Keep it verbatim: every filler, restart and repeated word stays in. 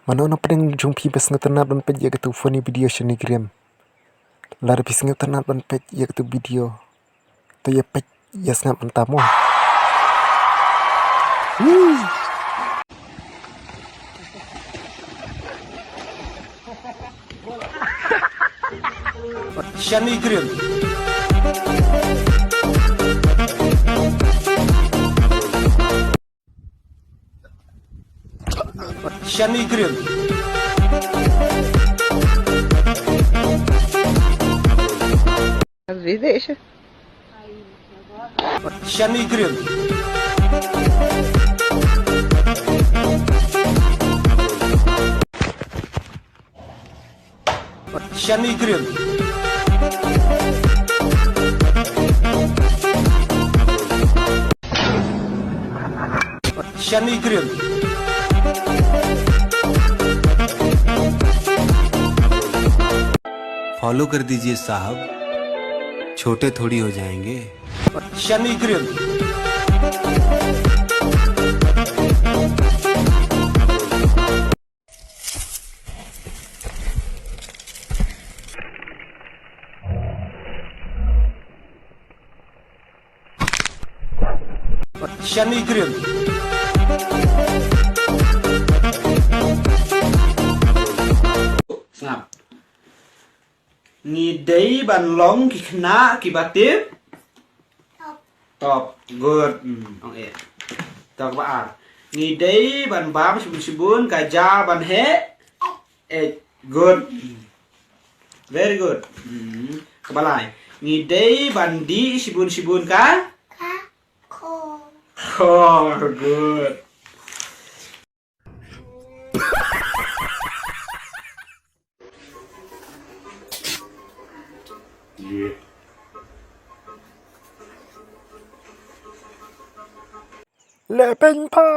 Mano na pdeng jong phi ba sngewtynnat ban peit ïa katu funny video Shani Grim? Lada phi sngewtynnat ban peit ïa katu video, to ïa peit ïa sngap mynta mo. Woo! Shani Grim. Shani Grim. Shani Grim. Shani Grim. Shani Grim. फॉलो कर दीजिए साहब, छोटे थोड़ी हो जाएंगे। Shani Grim. Shani Grim. Sngap. Ngi dei ban long ki khynnah kiba tip top. Good. Hmm, ong eh. To kaba ar. Ngi dei ban bam shibun shibun ka ja ban heh. Eh, good. Hmm. Very good. Hmm. Kaba lai. Ngi dei ban dih shibun shibun ka? Ka khor. Khor, good. Leh pynpha.